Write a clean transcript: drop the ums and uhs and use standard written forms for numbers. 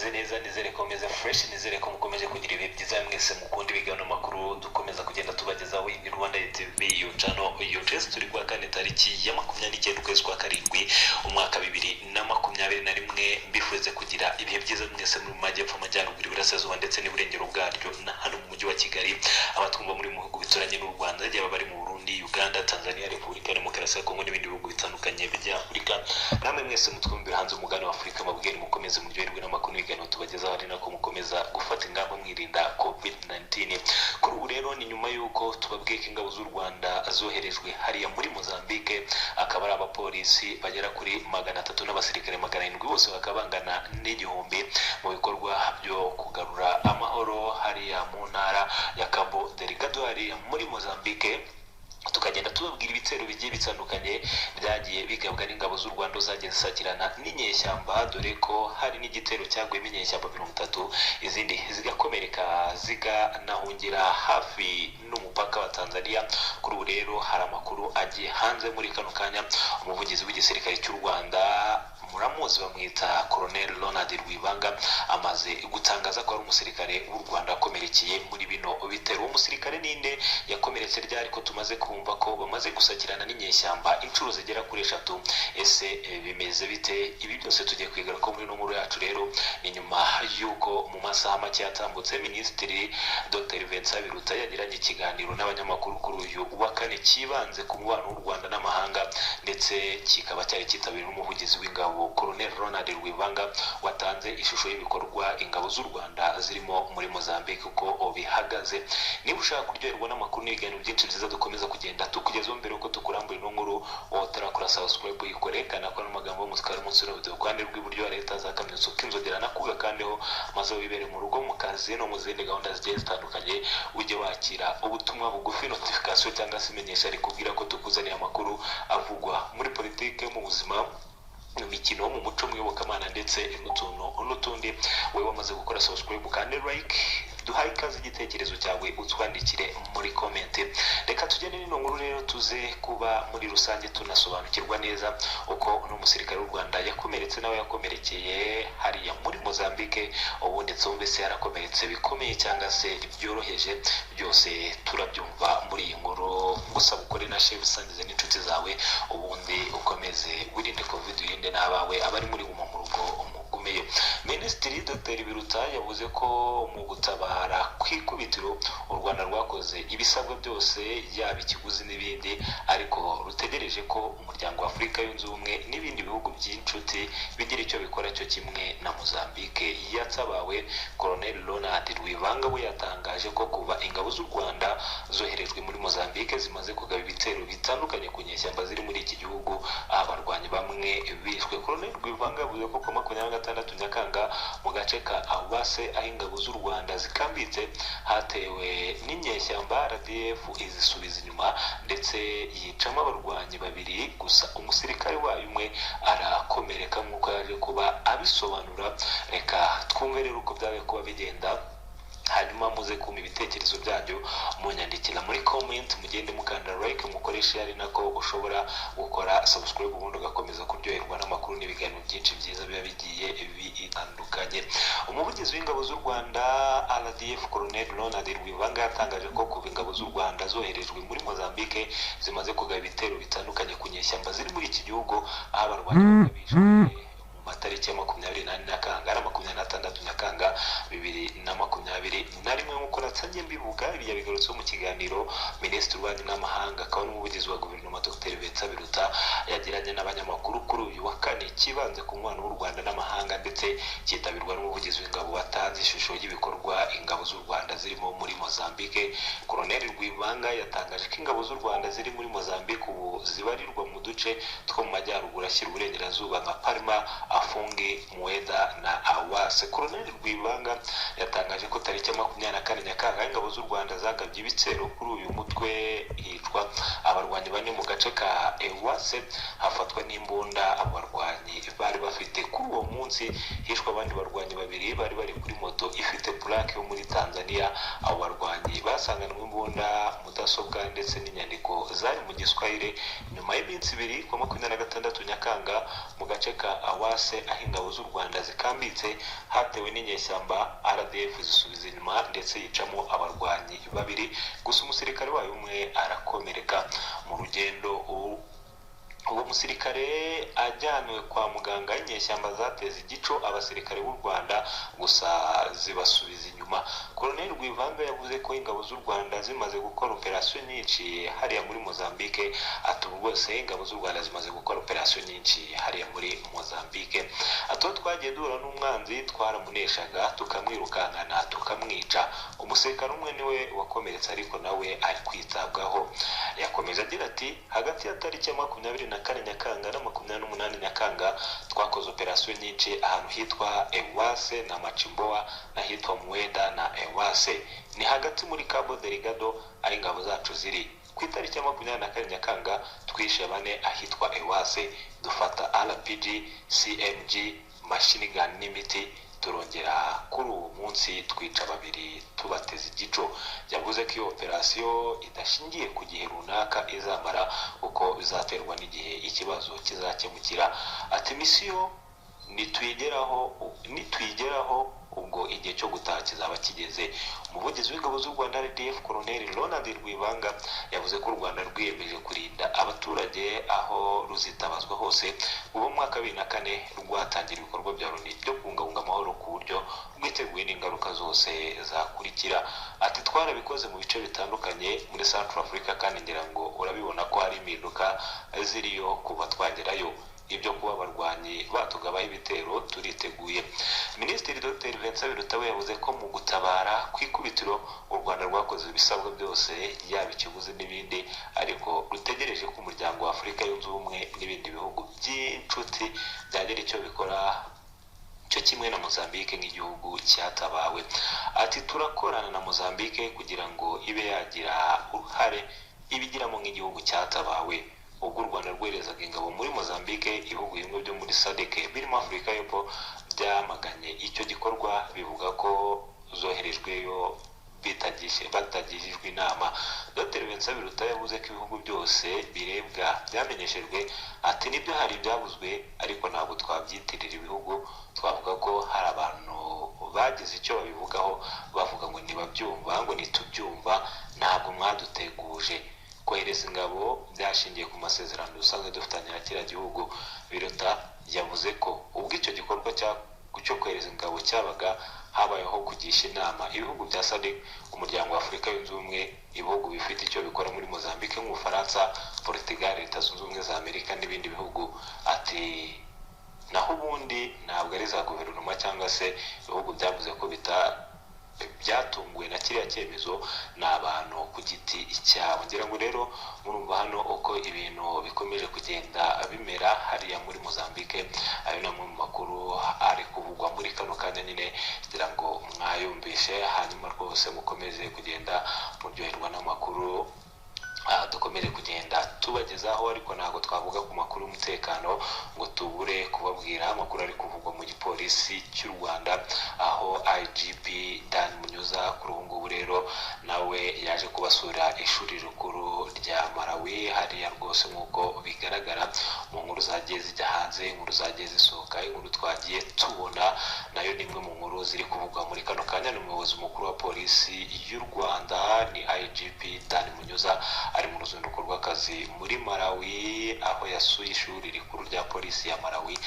Mumeze neza, nizere ko mumeze fresh, nizere ko mukomeje kugira ibihe byiza mwese mukunda ibiganiro, makuru dukomeza kugenda tubagezaho. Ni Rwanda TV, yo channel yo. Turi kuwa kane, tariki ya 29 ukwezi kwa karindwi, umwaka 2021. Mbifurize kugira ibihe byiza mwese muri mu majyepfo, amajyaruguru, iburasirazuba ndetse n'iburengero bwaryo, na hano mu mujyi wa Kigali. Abatwumva muri mu bihugu bituranye n'u Rwanda, yaba bari mu Burundi, Uganda, Tanzania, Repubulika ya Demokarasi ya Kongo n'ibindi bihugu bitandukanye bya Afurika, namwe mwese mutwumvira hanze umugabane wa Afurika, mabwire mukomeze muryoherwe n'amakuru n'ibiganiro tubagezaho, ari nako mukomeza gufata ingamba mwirinda COVID-19. Kuri ubu rero ni nyuma y'uko tubabwiye ko ingabo z'u Rwanda zoherejwe hariya muri Mozambique, akaba ari abapolisi bagera kuri 300 n'abasirikare 700, bose bakaba bangana n'1000, mu bikorwa byo kugarura amahoro hariya mu ntara ya Cabo Delgado, hariya muri Mozambique. Tukagenda tubabwira ibitero bigiye bitandukanye byagiye bigabwa n'ingabo z'u Rwanda zagiye zisakirana n'inyeshyamba, dore ko hari n'igitero cyaguyemo inyeshyamba 30, izindi zigakomereka, ziganahungira hafi n'umupaka wa Tanzania. Kuri ubu rero hari amakuru agiye hanze muri kano kanya. Umuvugizi w'igisirikare cy'u Rwanda, muramuzi, bamwita Colonel Ronald Rwivanga, amaze gutangaza ko ari umusirikare w'u Rwanda wakomerekeye muri bino bitero. Uwo musirikare ninde? Yakomeretse ryari, ko tumaze kumva ko bamaze gusakirana n'inyeshyamba inshuro zigera kuri eshatu? Ese bimeze bite? Ibi byose tugiye kwiga ko muri ino nkuru yacu. Rero ni nyuma y'uko mu masaha make yatambutse Minisitiri Dr Vincent Biruta yagiranye ikiganiro n'abanyamakuru kuri uyu wa kane, cyibanze ku mubano w'u Rwanda n'amahanga, ndetse kikaba cyari cyitabiriwe n'umuvugizi w'ingabo, Colonel Ronald Rwivanga, watanze ishusho y'ibikorwa ingabo z'u Rwanda zirimo muri Mozambique uko bihagaze. Niba ushaka kuryoherwa n'amakuru n'ibiganiro byinshi byiza dukomeza kugenda tukugezaho, mbere yuko tukurambura ino nkuru, wowe utarakora subscribe uyikore, kandi akora n'amagambo y'umutwe ari munsi y'urubuto ku ruhande rw'iburyo wa leta, za akamenyetso k'inzogera nakuga kandeho, maze wibere mu rugo, mu kazi no mu zindi gahunda zigiye zitandukanye, ujye wakira ubutumwa bugufi, notification cyangwa se imenyesha rikubwira ko tukuzaniye amakuru avugwa muri politike, mu buzima, mu mikino, mu muco, mu iyobokamana ndetse n'utuntu n'utundi. Wowe wamaze gukora subscribe kandi like, duhaye ikaze igitekerezo cyawe, utwandikire muri comment. Reka tugende n'ino nkuru rero, tuze kuba muri rusange tunasobanukirwa neza uko uno musirikare w'u Rwanda yakomeretse, nawe yakomerekeye hariya muri Mozambique, ubundi twumve se yarakomeretse bikomeye cyangwa se byoroheje. Byose turabyumva muri iyi nkuru. Gusa ukore na share, usangize n'inshuti zawe, ubundi ukomeze wirinde COVID, wirinde n'abawe. Abari muri guma mu rugo umugumeyo. Minisitiri Dr Biruta yavuze ko mu gutabara ku ikubitiro u Rwanda rwakoze ibisabwa byose, yaba ikiguzi n'ibindi, ariko rutegereje ko Umuryango wa Afurika Yunze Ubumwe n'ibindi bihugu by'inshuti bigira icyo bikora, cyo kimwe na Mozambique yatabawe. Colonel Ronald Rwivanga we yatangaje ko kuva ingabo z'u Rwanda zoherejwe muri Mozambique zimaze kugaba ibitero bitandukanye ku nyeshyamba ziri muri iki gihugu, aho abarwanyi bamwe bishwe. Colonel Rwivanga yavuze ko ku 26 Nyakanga, mu gace ka Awase aho ingabo z'u Rwanda zikambitse, hatewe n'inyeshyamba, RDF izisubiza inyuma ndetse yicamo abarwanyi babiri gusa, umusirikare wayo umwe arakomereka, nk'uko yaje kuba abisobanura. Reka twumve rero uko byabaye kuba bigenda, hanyuma muze kumpa ibitekerezo byanyu munyandikira muri comment. Mugende mukanda like, mukoreshe, ari nako ushobora gukora subscribe, ubundi ugakomeza kuryoherwa n'amakuru n'ibiganiro byinshi byiza biba bigiye bitandukanye. Umuvugizi w'ingabo z'u Rwanda, RDF, Colonel Ronald Rwivanga, yatangaje ko kuva ingabo z'u Rwanda zoherejwe muri Mozambique zimaze kugaba ibitero bitandukanye ku nyeshyamba ziri muri iki gihugu, aho abarwanyi bamwe bishwe mu matariki ya 24 Nyakanga na 26 Nyakanga 2021. Nk'uko natangiye mbivuga, ibi yabigarutseho mu kiganiro Minisitiri w'Ububanyi n'Amahanga akaba n'umuvugizi wa guverinoma, Dr Vincent Biruta, yagiranye n'abanyamakuru kuri uyu wa kane, kibanze ku mubano w'u Rwanda n'amahanga, ndetse cyitabirwa n'umuvugizi w'ingabo watanze ishusho y'ibikorwa ingabo z'u Rwanda zirimo muri Mozambique. Colonel Rwivanga yatangaje ko ingabo z'u Rwanda ziri muri Mozambique ubu zibarirwa mu duce two mu majyaruguru ashyira uburengerazuba nka Palma, Afungi, Mueda na Awase. Colonel Rwivanga yatangaje ko tariki ya 24 Nyakanga ingabo z'u Rwanda zagabye ibitero kuri uyu mutwe, hicwa abarwanyi bane mu gace ka Ewase, hafatwa n'imbunda abo barwanyi bari bafite. Kuri uwo munsi hishwe abandi barwanyi babiri bari bari kuri moto ifite plaque yo muri Tanzania. Abo barwanyi basanganwe imbunda, mudasobwa. mudasobwa ndetse n'inyandiko zari mu Giswahili. Nyuma y'iminsi 2 ku 26 Nyakanga, mu gace ka Awase aho ingabo z'u Rwanda zikambitse hatewe n'inyeshyamba, RDF zisubiza inyuma ndetse yicamo abarwanyi 2 gusa, umusirikare wayo umwe arakomereka. Mu rugendo uwo musirikare ajyanwe kwa muganga, inyeshyamba zateze igico abasirikare b'u Rwanda gusa zibasubiza inyuma. Colonel Rwivanga yavuze ko ingabo z'u Rwanda zimaze gukora operasiyo nyinshi hariya muri Mozambique. Ati ubu rwose ingabo z'u Rwanda zimaze gukora operasiyo nyinshi hariya muri Mozambique. Ati aho twagiye duhura n'umwanzi twaramuneshaga, tukamwirukankana, tukamwica. Umusirikare umwe niwe wakomeretse ariko nawe ari kwitabwaho. Yakomeje agira ati hagati ya tariki ya 24 Nyakanga na 28 Nyakanga twakoze operasiyo nyinshi ahantu hitwa Ewase na Machimboa n'ahitwa Mueda na Ewase, ni hagati muri Cabo Delgado aho ingabo zacu ziri. Ku itariki ya 24 Nyakanga twishe 4 ahitwa Ewase, dufata RPG, CMG, machine gun n'imiti. Turongera kuri uwo munsi twica 2 tubateza igico. Yavuze ko iyo operasiyo idashingiye ku gihe runaka izamara kuko bizaterwa n'igihe ikibazo kizakemukira. Ati misiyo nituyigeraho ubwo igihe cyo gutaha kizaba kigeze. Umuvugizi w'ingabo z'u Rwanda RDF, Colonel Ronald Rwivanga, yavuze ko u Rwanda rwiyemeje kurinda abaturage aho ruzitabazwa hose. Ubu mu mwaka wa 2004 rwatangira ibikorwa bya Loni byo kubungabunga amahoro ku buryo rwiteguye n'ingaruka zose zakurikira. Ati twarabikoze mu bice bitandukanye muri Central Africa, kandi ngira ngo urabibona ko hari impinduka ziriyo kuva twagerayo. Ibyo kuba abarwanyi batugabaho ibitero turiteguye. Minisitiri Dr Vincent Biruta we yavuze ko mu gutabara ku ikubitiro u Rwanda rwakoze ibisabwa byose, yaba ikiguzi n'ibindi, ariko rutegereje ko umuryango wa Afurika yunze ubumwe n'ibindi bihugu by'inshuti byagira icyo bikora, cyo kimwe na Mozambique nk'igihugu cyatabawe. Ati turakorana na Mozambique kugira ngo ibe yagira uruhare ibigiramo nk'igihugu cyatabawe. Ubwo u Rwanda rwoherezaga ingabo muri Mozambique, ibihugu bimwe byo muri SADC birimo Afurika y'Epfo byamaganye icyo gikorwa, bivuga ko zoherejweyo batagishijwe inama. Dr Vincent Biruta yavuze ko ibihugu byose birebwa byamenyeshejwe. Ati nibyo hari ibyavuzwe ariko ntabwo twabyitirira ibihugu, twavuga ko hari abantu bagize icyo babivugaho bavuga ngo ntibabyumva, ngo ntitubyumva, ntabwo mwaduteguje. Kohereza ingabo byashingiye ku masezerano dusanzwe dufitanye na kiriya gihugu. Biruta yavuze ko ubwo icyo gikorwa cyo kohereza ingabo cyabaga, habayeho kugisha inama ibihugu bya SADC, umuryango wa Afurika yunze ubumwe, ibihugu bifite icyo bikora muri Mozambique nk'Ubufaransa, Portugal, Leta Zunze Ubumwe za Amerika n'ibindi bihugu. Ati naho ubundi ntabwo ari za guverinoma cyangwa se ibihugu byavuze ko byatunguwe na kiriya cyemezo, ni abantu ku giti cyabo. Ngira ngo rero murumva hano uko ibintu bikomeje kugenda bimera hariya muri Mozambique. Ayo ni amwe mu makuru ari kuvugwa muri kano kanya nyine, ngira ngo mwayumvishe, hanyuma rwose mukomeze kugenda muryoherwa n'amakuru dukomeje kugenda tubagezaho. Ariko ntabwo twavuga ku makuru y'umutekano ngo tubure kubabwira amakuru ari kuvugwa mu gipolisi cy'u Rwanda, aho IGP Dan Munyuza kuri ubu ngubu rero nawe yaje kubasura ishuri rikuru rya Malawi hariya rwose, nk'uko bigaragara mu nkuru zagiye zijya hanze, inkuru zagiye zisohoka, inkuru twagiye tubona, nayo ni imwe mu nkuru ziri kuvugwa muri kano kanya. Ni umuyobozi mukuru wa polisi y'u Rwanda, ni IGP Dan Munyuza, ari mu ruzinduko rw'akazi muri Malawi, aho yasuye ishuri rikuru rya polisi ya Malawi